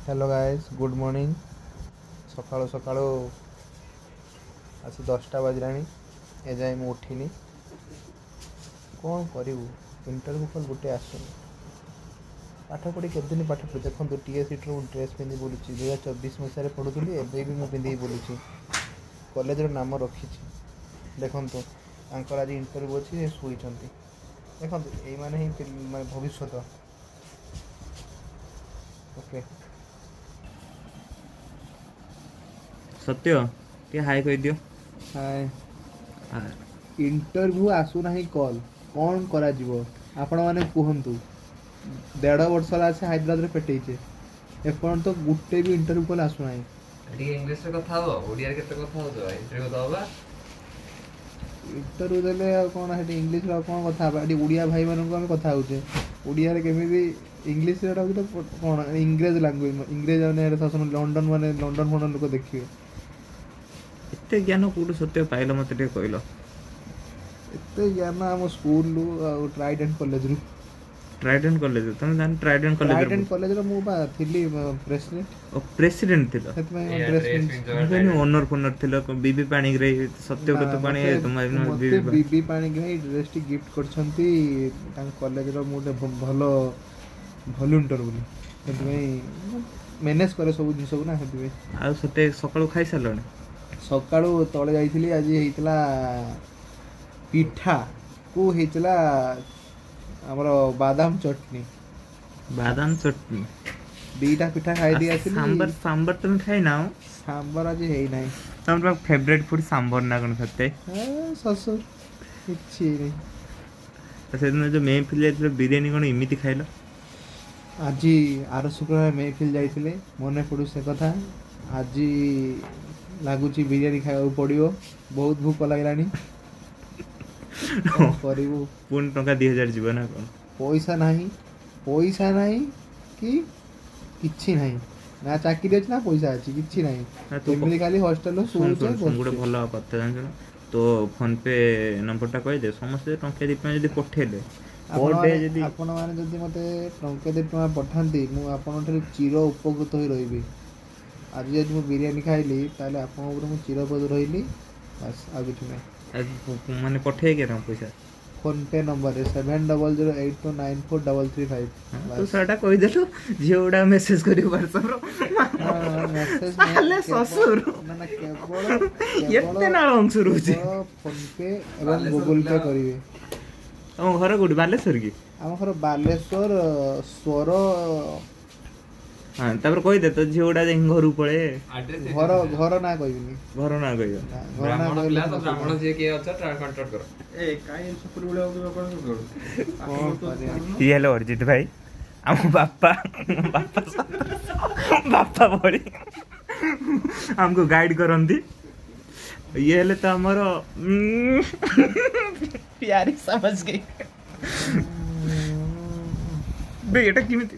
Hello guys, good morning. ସକାଳୁ ସକାଳୁ ଆସି 10ଟା ବାଜିଲାଣି, ଏଯାଏଁ ମୁଁ ଉଠିନି। କ'ଣ କରିବୁ, ଇଣ୍ଟରଭ୍ୟୁ କଲ୍ ଗୋଟେ ଆସୁନି। ପାଠ ପଢ଼ି କେତେଦିନ ପାଠ ପଢ଼ି ଦେଖନ୍ତୁ, ଟିଏସିଟିରୁ ମୁଁ ଡ୍ରେସ୍ ପିନ୍ଧି ବୁଲୁଛି। 2024 ମସିହାରେ ପଢ଼ୁଥିଲି, ଏବେ ବି ମୁଁ ପିନ୍ଧିକି ବୁଲୁଛି। କଲେଜର ନାମ ରଖିଛି। ଦେଖନ୍ତୁ, ତାଙ୍କର ଆଜି ଇଣ୍ଟରଭ୍ୟୁ ଅଛି, ସେ ଶୋଇଛନ୍ତି। ଦେଖନ୍ତୁ, ଏଇମାନେ ହିଁ ମାନେ ଭବିଷ୍ୟତ। ଓକେ। ସତ୍ୟ, ଟିକେ ହାଇ କହିଦିଅ। ହାଏ। ଇଣ୍ଟରଭ୍ୟୁ ଆସୁନାହିଁ କଲ୍, କ'ଣ କରାଯିବ ଆପଣମାନେ କୁହନ୍ତୁ। 1.5 ବର୍ଷ ହେଲା ଆସି ହାଇଦ୍ରାବାଦରେ ପେଟେଇଛେ, ଏପର୍ଯ୍ୟନ୍ତ ଗୋଟେ ବି ଇଣ୍ଟରଭ୍ୟୁ କଲ୍ ଆସୁନାହିଁ। ଟିକେ ଇଂଲିଶରେ କଥା ହବ, ଓଡ଼ିଆରେ କେତେ କଥା ହଉଛ? ଇଣ୍ଟରଭ୍ୟୁ ଦବା। ଇଣ୍ଟରଭ୍ୟୁ ଦେଲେ ଆଉ କ'ଣ ସେଠି ଇଂଲିଶରେ ଆଉ କ'ଣ କଥା ହେବା? ଏଠି ଓଡ଼ିଆ ଭାଇମାନଙ୍କୁ ଆମେ କଥା ହଉଛେ ଓଡ଼ିଆରେ, କେମିତି ଇଂଲିଶରେ? ଏଇଟା ହେଉଛି କ'ଣ ଇଂରେଜ ଲାଙ୍ଗୁଏଜ, ଇଂରେଜ ମାନେ ଏଇଟା ଶାସନ, ଲଣ୍ଡନ ମାନେ ଲଣ୍ଡନ ଫଣ୍ଡନ ଲୋକ ଦେଖିବେ। ଏତେ ଜ୍ଞାନ କୋଉଠୁ ସତ୍ୟ ପାଇଲ, ମତେ ଟିକେ କହିଲ? ଏତେ ଜ୍ଞାନ ଆମ ସ୍କୁଲରୁ ଆଉ ଟ୍ରାଇଡେଣ୍ଟ କଲେଜରୁ। Trident college? ତମେ ଜାଣି ଟ୍ରାଇଡେଣ୍ଟ କଲେଜ? ଟ୍ରାଇଡେଣ୍ଟ କଲେଜର ମୁଁ ବା ଥିଲି ପ୍ରେସିଡେଣ୍ଟ। ଓ, ପ୍ରେସିଡେଣ୍ଟ ଥିଲ? ସେଥିପାଇଁ ଡ୍ରେସ୍। ମୁଁ କହିଲି ଓନର ଫୋନର ଥିଲ। ବିବି ପାଣିଗ୍ରାହୀ, ସତ୍ୟବ୍ରତ ପାଣି। ମତେ ବିବି ପାଣିଗ୍ରାହୀ ଡ୍ରେସଟି ଗିଫ୍ଟ କରିଛନ୍ତି ତାଙ୍କ କଲେଜର, ମୁଁ ଗୋଟେ ଭଲ ଭଲ୍ୟୁଣ୍ଟର ବୋଲି। ସେଥିପାଇଁ ମ୍ୟାନେଜ୍ କରେ ସବୁ ଜିନିଷକୁ ନା, ସେଥିପାଇଁ। ଆଉ ସତେ ସକାଳୁ ଖାଇସାରିଲଣି? ସକାଳୁ ତଳେ ଯାଇଥିଲି, ଆଜି ହେଇଥିଲା ପିଠାକୁ ହେଇଥିଲା ଆମର ବାଦାମ ଚଟଣି। ବାଦାମ ଚଟଣି। 2ଟା ପିଠା ଖାଇଦେଇ ଆସିଲି। ସାମ୍ବର, ସାମ୍ବର ତମେ ଖାଇନା? ସାମ୍ବର ଆଜି ହେଇନାହିଁ। ତମର ଫେଭରେଟ୍ ଫୁଡ୍ ସାମ୍ବର ନା କ'ଣ ସତେ? ଶ୍ୱଶୁର, କିଛି ନାହିଁ। ସେଦିନ ଯୋଉ ମେହଫିଲ ଯାଇଥିଲ, ବିରିୟାନୀ କ'ଣ ଏମିତି ଖାଇଲ? ଆଜି ଆର ଶୁକ୍ରବାର ମେହଫିଲ ଯାଇଥିଲେ, ମନେ ପଡୁ ସେ କଥା। ଆଜି ଲାଗୁଛି ବିରିୟାନୀ ଖାଇବାକୁ ପଡ଼ିବ, ବହୁତ ଭୋକ ଲାଗିଲାଣି। କରିବୁ? ପୁଣି ଟଙ୍କା 2000 ଯିବ ନା କ'ଣ? ପଇସା ନାହିଁ, ପଇସା ନାହିଁ କି କିଛି ନାହିଁ। ନା ଚାକିରି ଅଛି ନା ପଇସା ଅଛି, କିଛି ନାହିଁ। ଏମିତି ଖାଲି ହଷ୍ଟେଲ। ଗୋଟେ ଭଲ କଥା ଜାଣିଛୁ ନା, ତୋ ଫୋନ ପେ ନମ୍ବରଟା କହିଦେ, ସମସ୍ତେ ଟଙ୍କା 2 ଟଙ୍କା ଯଦି ପଠେଇଲେ। ଆପଣମାନେ ଯଦି ମୋତେ ଟଙ୍କା 2 ଟଙ୍କା ପଠାନ୍ତି, ମୁଁ ଆପଣଙ୍କ ଠାରୁ ଚିର ଉପକୃତ ହୋଇ ରହିବି। ଆଜି ଯଦି ମୁଁ ବିରିୟାନୀ ଖାଇଲି, ତାହେଲେ ଆପଣଙ୍କ ଉପରେ ମୁଁ ଚିର ଉପକୃତ ରହିଲି, ବାସ୍, ଆଉ କିଛି ନାହିଁ। ମାନେ ପଠେଇ କେତେ ପଇସା? ଫୋନ୍ ପେ ନମ୍ବରରେ 7008294335। ତୁ ସେଟା କହିଦେଲୁ, ଝିଅ ଗୁଡା ମେସେଜ କରିବ ହ୍ୱାଟ୍ସଆପର। ଶ୍ୱଶୁର, ନା କେବଳ ଏତେ ନାଳ ଅଂଶ ରହୁଛି। ଫୋନ୍ ପେ ଏବଂ ଗୁଗୁଲ ପେ କରିବେ। ତମ ଘର କୋଉଠି, ବାଲେଶ୍ୱର କି? ଆମ ଘର ବାଲେଶ୍ୱର ସ୍ୱର। ହଁ, ତାପରେ କହିଦେ, ତ ଝିଅ ଗୁଡା ଯାଇକି ଘରକୁ ପଳେଇ। ଘର ନାଁ କହିବିନି। ଘର ନାଁ କହିବ? ଘର ନାଁ କହିଲେ ବ୍ରାହ୍ମଣ ଯିଏ କିଏ ଅଛ କଣ୍ଟାକ୍ଟ କର। ଏ କାଇଁ ସପୁରୀ ଭଳିଆ ହଉଥିବ ଆପଣ? ଇଏ ହେଲେ ଅରିଜିତ ଭାଇ, ଆମ ବାପା, ବାପା ବାପା ଭଳି ଆମକୁ ଗାଇଡ କରନ୍ତି। ଇଏ ହେଲେ ତ ଆମର ପ୍ୟାରି ସମଝ ଗଇ ବେ, ଏଟା କେମିତି?